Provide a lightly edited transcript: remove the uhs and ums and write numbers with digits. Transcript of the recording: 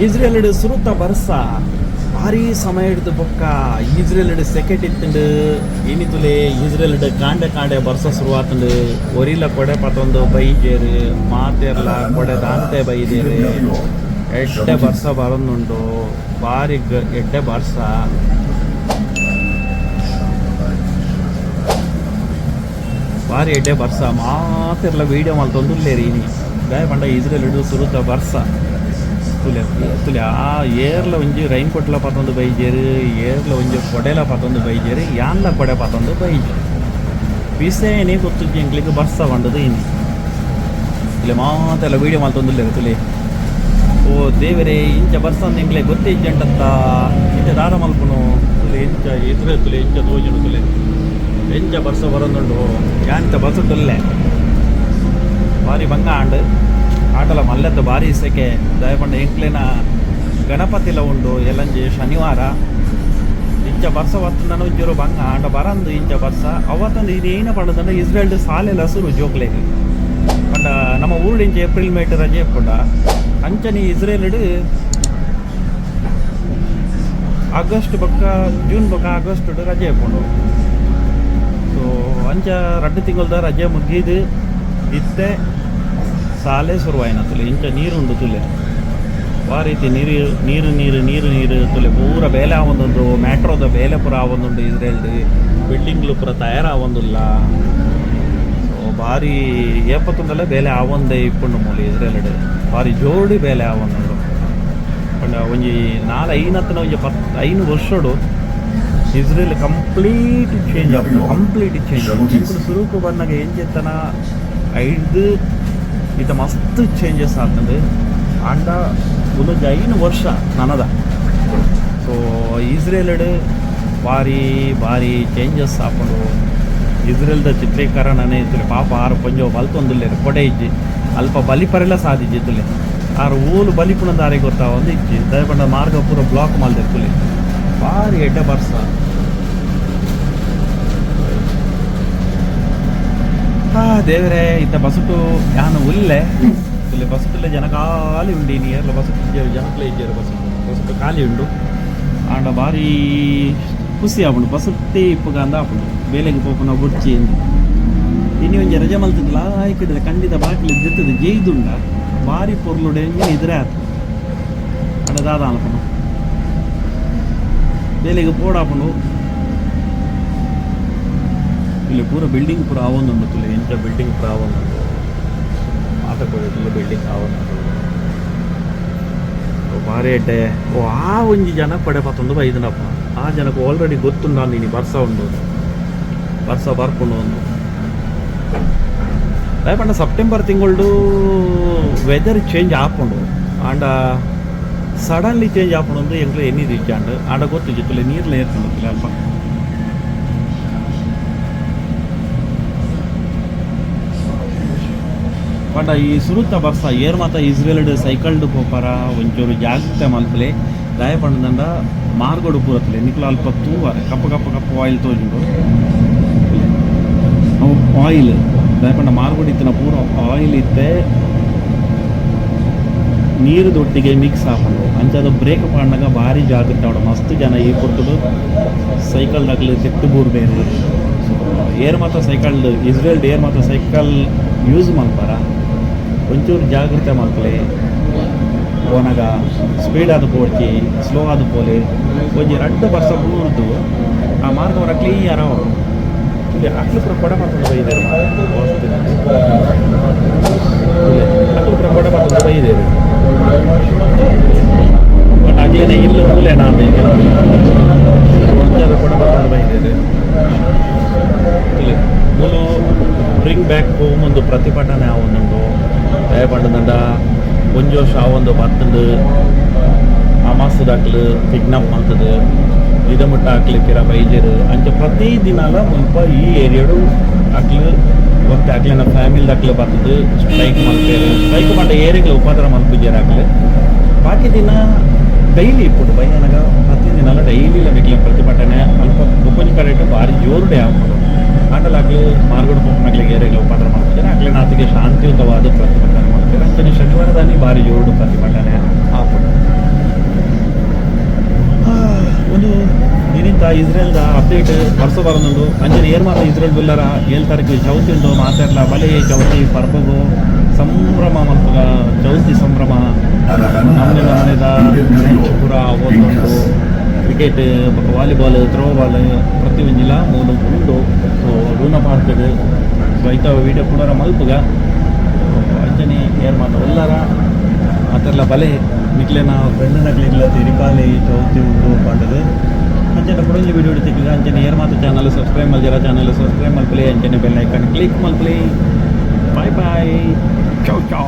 Israel ಸುರುತ ಬರ್ಸ ಭಾರಿ ಸಮಯ ಹಿಡ್ದು ಬೊಕ್ಕ ಇಸ್ರೇಲ್ ಸೆಕೆಟ್ ಇತ್ತಂಡು ಇನಿತುಲೆ ಇಸ್ರೇಲ್ ಕಾಂಡೆ ಕಾಂಡೆ ಬರ್ಸ ಶುರುವಾತಂಡು ಒರಿಲ ಕೊಡೆ ಪತೊಂದು ಬೈಜೇರು ಮಾತೆರ್ಲ ಕೊಡೆ ದಾಂತೆ ಬೈದೇರು ಎಡ್ಡೆ ಬರ್ಸ ಬರೊಂದುಂಡು ಭಾರಿ ಎಡ್ಡೆ ಬರ್ಸ ಭಾರಿ ಎಡ್ಡೆ ಬರ್ಸ ಮಾತೆರ್ಲ ವೀಡಿಯೋ ಮಲ್ತೊಂದುಲ್ಲೇರಿ ಇನಿ ದಾಯ ಪಂಡ ಇಸ್ರೇಲ್ ಸುರುತ ಬರ್ಸ ತುಲೆ ತುಲೆ ಆ ಏರ್ಲ ಒಂಜಿ ರೈನ್ ಕೋಟ್ಲ ಪತೊಂದು ಬೈಜೇರು ಏರ್ಲ ಒಂಜಿ ಕೊಡೆಲ ಪತೊಂದು ಬೈಜೇರು ಯಾನ್ಲ ಕೊಡೆ ಪತೊಂದು ಬೈಜೇರು ವಿಸೇನೆ ಗೊತ್ತುಜ್ಜಿ ಎಂಕ್ಲೆಗ್ ಬರ್ಸ ಪಂಡದು ಇನಿ ಇಲ್ಲಿ ಮಾತೆಲ್ಲ ವೀಡಿಯೋ ಮಲ್ತೊಂದುಲ್ಲೆರ್ ತುಲೆ ಓ ದೇವರೇ ಇಂಚ ಬರ್ಸಂದು ಎಂಕ್ಲೆ ಗೊತ್ತೇ ಇಜ್ಜಂಟತ್ತ ಇಂಚ ದಾದ ಮಲ್ಪುನು ತುಲೆ ಎಂಚ ಎದುರೆ ತುಲೆ ಎಂಚ ತೋಜುನು ತುಲೆ ಎಂಚ ಬರ್ಸ ಬರೊಂದುಂಡು ಯಾನಿತ ಬಸ್ಸುಟುಲ್ಲೆ ಭಾರಿ ಬಂಗ ಆಂಡ್ ಆಟಲ ಮಲ್ಲೆತ್ತ ಭಾರಿ ಸೆಕೆ ದಯಪಂಡ ಎಂಕ್ಲೆನ ಗಣಪತಿಲ ಉಂಡು ಎಲ್ಲಂಜಿ ಶನಿವಾರ ಇಂಚ ಬರ್ಸ ಬತ್ತಂದನ ಒಂಚೂರು ಬಂಗ ಆಂಡ ಬರಂದು ಇಂಚ ಬರ್ಸ ಅವತ್ತೊಂದು ಇದೇನ ಪಂಡದಂಡ ಇಸ್ರೇಲ್ಡ್ ಸಾಲೆಲ ಸುರು ಜೋಕ್ಲೆಗ್ ಪಂಡ ನಮ್ಮ ಊರುಡು ಇಂಚ ಏಪ್ರಿಲ್ ಮೇಟ್ ರಜೆ ಇಪ್ಪುಂಡ ಅಂಚನೆ ಇಸ್ರೇಲ್ಡ್ ಆಗಸ್ಟ್ ಬೊಕ್ಕ ಜೂನ್ ಬೊಕ್ಕ ಆಗಸ್ಟ್ ರಜೆ ಇಪ್ಪುಂಡು. ಸೊ ಅಂಚ ರಡ್ಡು ತಿಂಗಳ್ದ ರಜೆ ಮುಗಿದು ಇತ್ತೆ ಸಾಲೆ ಶುರುವಾಯಿನ ತುಲೆ ಇಂಚ ನೀರು ಉಂಡು ತುಲೆ ಆ ರೀತಿ ನೀರು ನೀರು ನೀರು ನೀರು ನೀರು ತುಲೆ ಪೂರ ಬೇಲೆ ಆವೊಂದುಂಡು ಮ್ಯಾಟ್ರೋದ ಬೇಲೆ ಪೂರ ಆವೊಂದುಂಡು ಇಸ್ರೇಲ್ಡ್ ಬಿಲ್ಡಿಂಗ್ಲು ಪೂರ ತಯಾರಾವೊಂದುಲ್ಲ. ಸೊ ಭಾರಿ ಏಪತ್ತುಂಡಲ ಬೇಲೆ ಆವೊಂದೇ ಇಪ್ಪುಂಡು ಮೂಲು ಇಸ್ರೇಲ್ಡ್ ಭಾರಿ ಜೋಡಿ ಬೇಲೆ ಆವೊಂದುಂಡು ಪಂಡ ಒಂಜಿ ನಾಲ್ ಐನತ್ತನ ಒಂಜಿ 10 ವರ್ಷಡು ಇಸ್ರೇಲ್ ಕಂಪ್ಲೀಟ್ ಚೇಂಜ್ ಆಪುಂಡು ಕಂಪ್ಲೀಟ್ ಚೇಂಜ್ ಆಪುಂಡು. ಸುರುಕು ಬನ್ನಗ ಎಂಚೆತ್ತನ ಐದು ಇತ್ತ ಮಸ್ತ್ ಚೇಂಜಸ್ ಆತಂಡು ಆಂಡ ಒಂದೊಂಜಿ 5 ವರ್ಷ ನನದ. ಸೊ ಇಸ್ರೇಲ್ಡ್ ಭಾರಿ ಭಾರಿ ಚೇಂಜಸ್ ಆಪುಂಡು ಇಸ್ರೇಲ್ದ ಚಿತ್ರೀಕರಣನೇ ತುಲೆ ಪಾಪ ಆರು ಪೊಂಜೋ ಬಲ್ತೊಂದುಲ್ಲೆರ್ ಕೊಡೆ ಇಜ್ಜಿ ಅಲ್ಪ ಬಲಿಪರೆಲ ಸಾದಿಜ್ಜಿ ತುಲೆ ಆರು ಓಲು ಬಲಿಪುಣದ ಆರಿಗೆ ಗೊತ್ತಾವೊಂದು ಇಜ್ಜಿ ದಯಪಂಡ ಮಾರ್ಗ ಪೂರ ಬ್ಲಾಕ್ ಮಲ್ದೆರ್ ತುಲೆ ಭಾರಿ ಎಡ್ಡೆ ಬರ್ಸ. ದೇವರೇ ಇತ್ತ ಬಸುಟು ಯಾನು ಉಲ್ಲೆ ತುಲೆ ಬಸುಟುಲ್ಲೆ ಜನ ಖಾಲಿ ಉಂಡು ಇನಿ ಏರ್ಲ ಬಸುಟು ಇಜ್ಜೆರ್ ಜನಕ್ಲೆ ಇಜ್ಜೆರ್ ಬಸುಟು ಬಸುಟು ಖಾಲಿ ಉಂಡು ಆಂಡ ಭಾರಿ ಖುಷಿ ಆಪುಂಡು ಬಸುಟ್ಟೆ ಇಪ್ಪುಗ ಅಂದ ಆಪುಂಡು ಬೇಲೆಗ್ ಪೋಪುನ ಬೊಡ್ಚಿ ಇಂದು ಇನಿ ಒಂಜಿ ರಜೆ ಮಲ್ತುಂಡಲ ಆಯ್ಕಿದ್ರೆ ಖಂಡಿತ ಬಾಕಿಲು ದಿತ್ತದ ಜೈದುಂಡ ಭಾರಿ ಪೊರ್ಲುಡೆ ಎದುರೇ ಆತು ಆಂಡ ದಾದ ಅನ್ಪುಂಡು ಬೇಲೆಗ್ ಪೋಡಾಪುಂಡು ಇಲ್ಲಿ ಪೂರ ಬಿಲ್ಡಿಂಗ್ ಪೂರ ಆವೊಂದುಂಡು ತುಲೆ ಇಂಚ ಬಿಲ್ಡಿಂಗ್ ಪೂರ ಆವೊಂದುಂಡು ಮಾತ ಕೊಡಿತುಲ್ಲ ಬಿಲ್ಡಿಂಗ್ ಆವೊಂದುಂಡು ಭಾರಿ ಎಡ್ಡೆ ಓ ಆ ಒಂಜಿ ಜನ ಪಡೆ ಪತ್ತೊಂದು ಬೈದುಂಡಪ್ಪ ಆ ಜನಕ್ಕೆ ಆಲ್ರೆಡಿ ಗೊತ್ತುಂಡ ನೀನು ಬರ್ಸ ಉಂಡು ಬರ್ಸ ಬರ್ಪುಂಡು ಒಂದು ಪಂಡ ಸೆಪ್ಟೆಂಬರ್ ತಿಂಗಳು ವೆದರ್ ಚೇಂಜ್ ಆಪುಂಡು ಆಂಡ ಸಡನ್ಲಿ ಚೇಂಜ್ ಆಪುಂಡು ಅಂದು ಎಂಕ್ಲೆ ಎನ್ನಿದು ಇಜ್ಜಾಂಡ್ ಆಂಡ ಗೊತ್ತಿಜ್ಜಿ ತುಲೆ ನೀರ್ಲ ಏರ್ತುಂಡು ತುಲೆ ಅಲ್ಪ. ಪಂಡ ಈ ಸುರುತ ಬರ್ಸ ಏರ್ ಮಾತ ಇಸ್ರೇಲ್ಡ್ ಸೈಕಲ್ಡ್ ಪೋಪರ ಒಂಚೂರು ಜಾಗ್ರತೆ ಮಲ್ಪಲೆ ದಾಯ ಪಂಡದಂಡ ಮಾರ್ಗೋಡು ಪೂರತ್ಲೆ ನಿಕ್ಲ ಅಲ್ಪ ತೂವರೆ ಕಪ್ಪು ಕಪ್ಪು ಕಪ್ಪು ಆಯಿಲ್ ತೋಜುಂಡು ಅವು ಆಯಿಲ್ ದಾಯ ಪಂಡ ಮಾರ್ಗೋಡು ಇತ್ತಿನ ಪೂರ ಆಯಿಲ್ ಇತ್ತೆ ನೀರು ದೊಟ್ಟಿಗೆ ಮಿಕ್ಸ್ ಆಪುಂಡು ಅಂಚಾದ ಬ್ರೇಕ್ ಪಾಡ್ನಗ ಭಾರಿ ಜಾಗ್ರತೆ ಆವೊಡು ಮಸ್ತ್ ಜನ ಈ ಪೊರ್ತುಡು ಸೈಕಲ್ ದಕ್ಲು ತೆಕ್ತು ಬೂರ್ಬೇರು. ಸೊ ಏರ್ ಮಾತ ಸೈಕಲ್ ಇಸ್ರೇಲ್ಡ್ ಏರ್ ಮಾತ ಸೈಕಲ್ ಯೂಸ್ ಮಲ್ಪರ ಒಂಚೂರು ಜಾಗ್ರತೆ ಮಲ್ಪಲೆ ಪೋನಗ ಸ್ಪೀಡ್ ಆದ್ ಪೋಡ್ಚಿ ಸ್ಲೋ ಆದ್ ಪೋಲೆ ಒಂಜಿ ರಡ್ಡ್ ಬರ್ಸ ಬೂರ್ದು ಆ ಮಾರ್ಗ ಪೂರ ಕ್ಲಿಯರ್ ಆವೊಡು ಅಕ್ಲು ಪೂರ ಕೊಡೆ ಪತ್ತೊಂದು ಬೈದೆರ್ ಅಕ್ಲು ಪೂರ ಕೊಡೆ ಪತ್ತೊಂದು ಬೈದೆರ್ ಬಟ್ ಅಕ್ಲೆನ ಇಲ್ಲ್ ಮೂಲೆನ ಒಂಜಾದ ಕೊಡೆ ಪತ್ತೊಂದು ಬೈದೆರ್ ತುಲೆ ಮೂಲು ಬ್ರಿಂಗ್ ಬ್ಯಾಕ್ ಹೋಮ್ ಒಂದು ಪ್ರತಿಭಟನೆ ಆವೊಂದುಂಡು ದಾಯೆ ಪಂಡದಂಡ ಒಂಜಿ ವರ್ಷ ಆವೊಂದು ಬತ್ತುಂಡು ಅಮಾಸದಾಕ್ಲು ಕಿಡ್ನಾಪ್ ಮಲ್ತುದು ಇದ ಮುಟ್ಟ ಅಕ್ಲು ಪಿರ ಬೈಜೆರ್ ಅಂಚ ಪ್ರತಿ ದಿನಲ ಮುಲ್ಪ ಈ ಏರಿಯಾಡು ಅಕ್ಲು ಒತ್ತೆ ಅಕ್ಲೆನ ಫ್ಯಾಮಿಲಿ ಅಕ್ಲು ಬತ್ತುದು ಸ್ಟ್ರೈಕ್ ಮಲ್ಪೆರ್ ಸ್ಟ್ರೈಕ್ ಪಂಡ ಏರಿಗ್ಲ ಉಪದ್ರ ಮಲ್ಪುಜೆರ್ ಅಕ್ಲು ಬಾಕಿ ದಿನ ಡೈಲಿ ಇಪ್ಪುಂಡು ಬೈಯನಗ ಪ್ರತಿ ದಿನಲ ಡೈಲಿ ಮೆಕ್ಲೆನ ಪ್ರತಿಭಟನೆ ಅಲ್ಪ ಬೊಕ್ಕೊಂಜಿ ಕಡೆಟ್ ಭಾರಿ ಜೋರುಡೆ ಆಪುಂಡು ಆಂಡಲ ಅಕ್ಲು ಮಾರ್ಗಡ್ ಪೋಪುನಕ್ಲೆಗ್ ಏರೆಗ್ಲ ಉಪದ್ರ ಮಲ್ಪುಜೆರ್ ಅಕ್ಲೆನ ಆತಿಗೆ ಶಾಂತಿಯುತವಾದ ಪ್ರತಿಭಟನೆ ಮಲ್ಪೆರ್ ಅಂಚನೆ ಶನಿವಾರದಾನಿ ಭಾರಿ ಜೋರುಡು ಪ್ರತಿಭಟನೆ ಆಪುಂಡು. ಬೊಕ್ಕ ಇಸ್ರೇಲ್ದ ಅಪ್ಡೇಟ್ ವರ್ಷ ಬರೋದುಂಡು. ಅಂಚನೆ ಏರ್ ಮಾತ ಇಸ್ರೇಲ್ ಬಿಲ್ಲರ, 7 ತಾರೀಕು ಚೌತಿ ಉಂಡು. ಮಾತೆರ್ಲ ಬಲೆ, ಚೌತಿ ಪರ್ಬಗು ಸಂಭ್ರಮ ಮಲ್ಪುಗ. ಚೌತಿ ಸಂಭ್ರಮ ನಮನೆ ನಮನೆದ ಮ್ಯಾಚ್ ಪೂರ ಓದೊಂಡು. ಕ್ರಿಕೆಟ್ ಬೊಕ್ಕ ವಾಲಿಬಾಲ್, ಥ್ರೋ ಬಾಲ್ ಪ್ರತಿಯೊಂಜಿಲ ಮೂಲು ಉಂಡು. ಸೊ ಲೂನಾ ಪಾರ್ಕ್, ಸೊ ಐತ ವೀಡಿಯೋ ಕೂಡ ಮಲ್ಪುಗ. ಅಂಚನೆ ಏರ್ ಮಾತ ಉಲ್ಲರ ಮಾತೆರ್ಲ ಬಲೆ, ನಿಕ್ಲೆನ ಫ್ರೆಂಡ್ ನಕ್ಲೆಗ್ಲ ತೆರಿಪಾಲೆ ಚೌತಿ ಉಂಡು ಪಂಡದು. ಅಂಚನೆ ಕುಡೊಂಜಿ ವೀಡಿಯೋ ತಿಕ್ಕುಗ. ಅಂಚನೆ ಏರ್ ಮಾತ ಚಾನಲ್ ಸಬ್ಸ್ಕ್ರೈಬ್ ಮಲ್ಜರ, ಚಾನಲ್ ಸಬ್ಸ್ಕ್ರೈಬ್ ಮಲ್ಪಲೆ. ಅಂಚನೆ ಬೆಲ್ ಐಕಾನ್ ಕ್ಲಿಕ್ ಮಲ್ಪಲೆ. ಬಾಯ್ ಬಾಯ್, ಚೌ ಚೌ.